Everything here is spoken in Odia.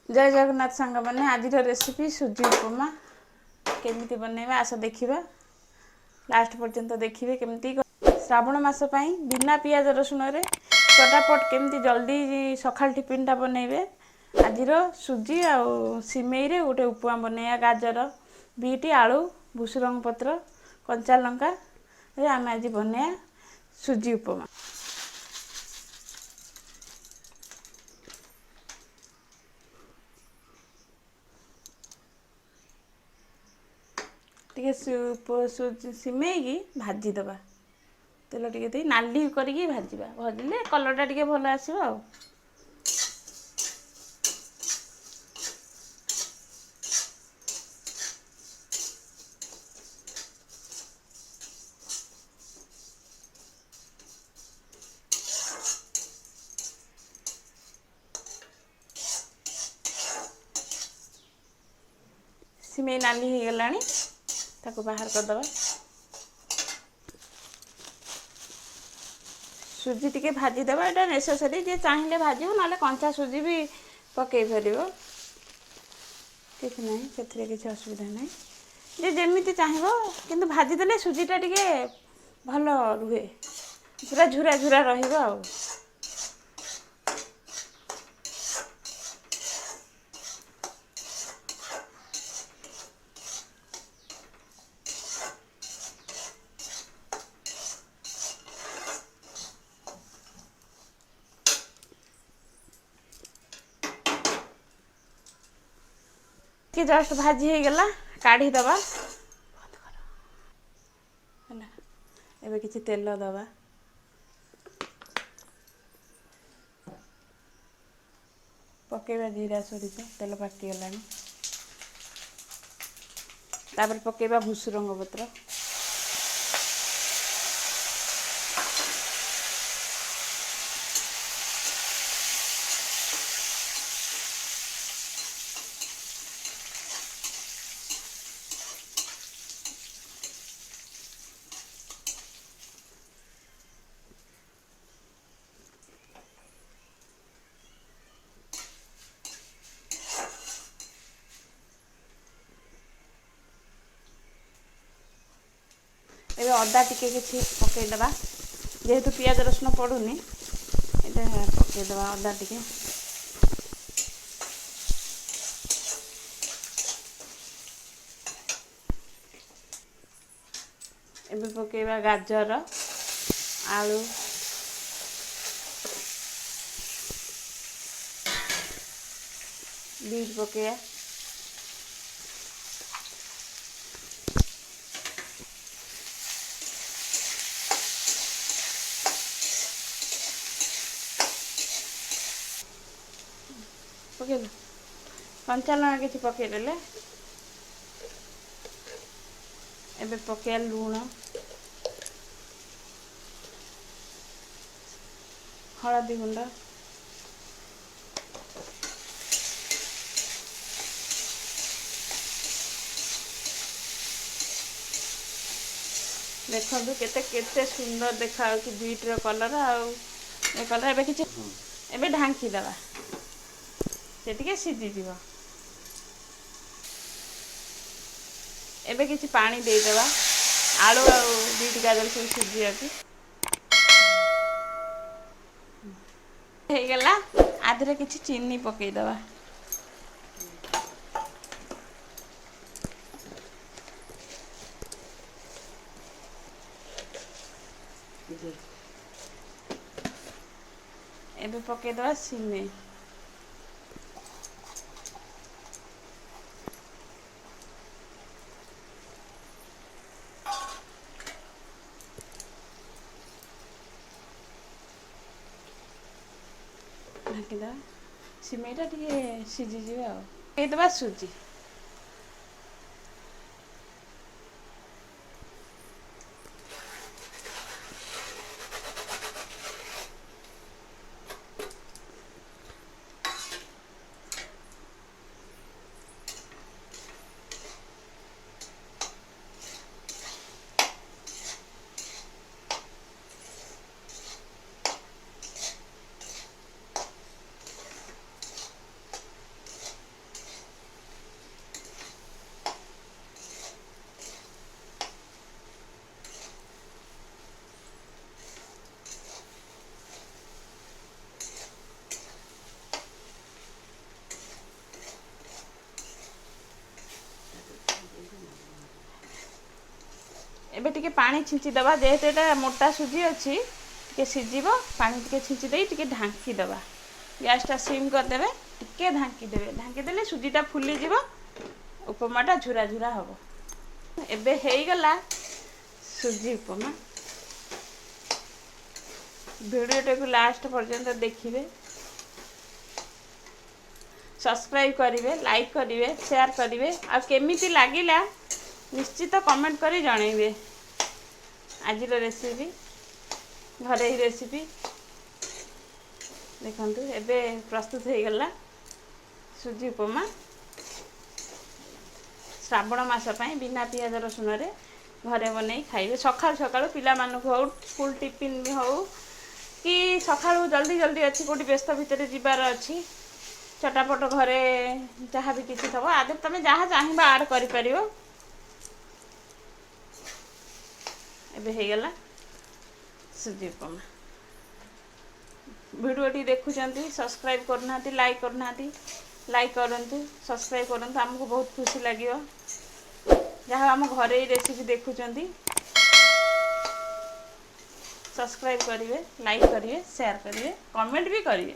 ଜୟ ଜଗନ୍ନାଥ ସାଙ୍ଗମାନେ, ଆଜିର ରେସିପି ସୁଜି ଉପମା କେମିତି ବନେଇବା ଆସ ଦେଖିବା। ଲାଷ୍ଟ ପର୍ଯ୍ୟନ୍ତ ଦେଖିବେ କେମିତି ଶ୍ରାବଣ ମାସ ପାଇଁ ବିନା ପିଆଜ ରସୁଣରେ ଚଟାପଟ କେମିତି ଜଲ୍ଦି ସକାଳ ଟିଫିନ୍ଟା ବନେଇବେ। ଆଜିର ସୁଜି ଆଉ ସିମେଇରେ ଗୋଟେ ଉପମା ବନେଇବା। ଗାଜର, ବିଟ୍, ଆଳୁ, ଭୁସୁରଙ୍ଗ ପତ୍ର, କଞ୍ଚା ଲଙ୍କାରେ ଆମେ ଆଜି ବନେଇବା ସୁଜି ଉପମା। ଟିକେ ସିମେଇକି ଭାଜିଦେବା, ତେଲ ଟିକେ ଦେଇ ନାଲି କରିକି ଭାଜିବା। ଭାଜିଲେ କଲର୍ଟା ଟିକେ ଭଲ ଆସିବ। ଆଉ ସିମେଇ ନାଲି ହେଇଗଲାଣି, ତାକୁ ବାହାର କରିଦେବା। ସୁଜି ଟିକେ ଭାଜିଦେବା, ଏଇଟା ନେସେସରି, ଯିଏ ଚାହିଁଲେ ଭାଜିବ, ନହେଲେ କଞ୍ଚା ସୁଜି ବି ପକାଇ ପାରିବ, କିଛି ନାହିଁ, ସେଥିରେ କିଛି ଅସୁବିଧା ନାହିଁ। ଯିଏ ଯେମିତି ଚାହିଁବ, କିନ୍ତୁ ଭାଜିଦେଲେ ସୁଜିଟା ଟିକେ ଭଲ ରୁହେ, ପୁରା ଝୁରା ଝୁରା ରହିବ। ଆଉ ଟିକେ ଜଷ୍ଟ ଭାଜି ହେଇଗଲା, କାଢ଼ିଦେବା ହେଲା। ଏବେ କିଛି ତେଲ ଦେବା, ପକେଇବା ଜିରା, ସୋରିଷ। ତେଲ ପାତିଗଲାଣି, ତାପରେ ପକେଇବା ଭୁସୁରଙ୍ଗ ପତ୍ର। ଏବେ ଅଦା ଟିକେ କିଛି ପକାଇଦେବା, ଯେହେତୁ ପିଆଜ ରସୁଣ ପଡ଼ୁନି, ଏଇଟା ପକାଇଦେବା ଅଦା ଟିକେ। ଏବେ ପକାଇବା ଗାଜର, ଆଳୁ, ବିଟ୍ ପକାଇବା। ପକେଇଲୁ କଞ୍ଚା ଲଙ୍କା କିଛି ପକେଇଦେଲେ। ଏବେ ପକେଇବା ଲୁଣ, ହଳଦୀ ଗୁଣ୍ଡ, ଦେଖନ୍ତୁ କେତେ କେତେ ସୁନ୍ଦର ଦେଖାଯାଉଛି ବିଟ୍ର କଲର୍ ଆଉ ଏ କଲର୍। ଏବେ କିଛି ଏବେ ଢାଙ୍କିଦେବା, ସେ ଟିକେ ସିଝିଯିବ। ଏବେ କିଛି ପାଣି ଦେଇଦେବା, ଆଳୁ ଆଉ ବିଟ୍ ଗାଜର ସବୁ ସିଝିବାକୁ ହେଇଗଲା। ଆଧିରେ କିଛି ଚିନି ପକେଇଦେବା। ଏବେ ପକେଇଦେବା ସିମେଇ। ଢାଙ୍କିଦେବା, ସିମେଇଟା ଟିକେ ସିଝିଯିବ। ଆଉ ପକେଇଦେବା ସୁଜି। ଏବେ ଟିକେ ପାଣି ଛିଞ୍ଚି ଦେବା, ଯେହେତୁ ଏଇଟା ମୋଟା ସୁଜି ଅଛି, ଟିକେ ସିଝିବ। ପାଣି ଟିକେ ଛିଞ୍ଚି ଦେଇ ଟିକେ ଢାଙ୍କି ଦେବା। ଗ୍ୟାସଟା ସିମ୍ କରିଦେବେ, ଟିକେ ଢାଙ୍କି ଦେବେ। ଢାଙ୍କି ଦେଲେ ସୁଜିଟା ଫୁଲିଯିବ, ଉପମାଟା ଝୁରା ଝୁରା ହେବ। ଏବେ ହେଇଗଲା ସୁଜି ଉପମା। ଭିଡ଼ିଓଟାକୁ ଲାଷ୍ଟ ପର୍ଯ୍ୟନ୍ତ ଦେଖିବେ, ସବସ୍କ୍ରାଇବ୍ କରିବେ, ଲାଇକ୍ କରିବେ, ସେୟାର କରିବେ ଆଉ କେମିତି ଲାଗିଲା ନିଶ୍ଚିତ କମେଣ୍ଟ କରି ଜଣେଇବେ। ଆଜିର ରେସିପି, ଘରୋଇ ରେସିପି ଦେଖନ୍ତୁ, ଏବେ ପ୍ରସ୍ତୁତ ହେଇଗଲା ସୁଜି ଉପମା। ଶ୍ରାବଣ ମାସ ପାଇଁ ବିନା ପିଆଜ ରସୁଣରେ ଘରେ ବନେଇ ଖାଇବେ। ସକାଳୁ ସକାଳୁ ପିଲାମାନଙ୍କୁ ହଉ, ସ୍କୁଲ ଟିଫିନ୍ ବି ହଉ କି ସକାଳୁ ଜଲ୍ଦି ଜଲ୍ଦି ଅଛି, କେଉଁଠି ବ୍ୟସ୍ତ ଭିତରେ ଯିବାର ଅଛି, ଚଟାପଟ ଘରେ ଯାହା ବି କିଛି ଥବ, ଆଦେହରେ ତୁମେ ଯାହା ଚାହିଁବ ଆଡ଼୍ କରିପାରିବ। ଏବେ ହେଇଗଲା ସୁଜି ଉପମା। ଭିଡ଼ିଓଟି ଦେଖୁଛନ୍ତି, ସବସ୍କ୍ରାଇବ୍ କରୁନାହାନ୍ତି, ଲାଇକ୍ କରୁନାହାନ୍ତି, ଲାଇକ୍ କରନ୍ତୁ, ସବସ୍କ୍ରାଇବ୍ କରନ୍ତୁ, ଆମକୁ ବହୁତ ଖୁସି ଲାଗିବ। ଯାହା ଆମ ଘରୋଇ ରେସିପି ଦେଖୁଛନ୍ତି, ସବସ୍କ୍ରାଇବ୍ କରିବେ, ଲାଇକ୍ କରିବେ, ସେୟାର କରିବେ, କମେଣ୍ଟ ବି କରିବେ।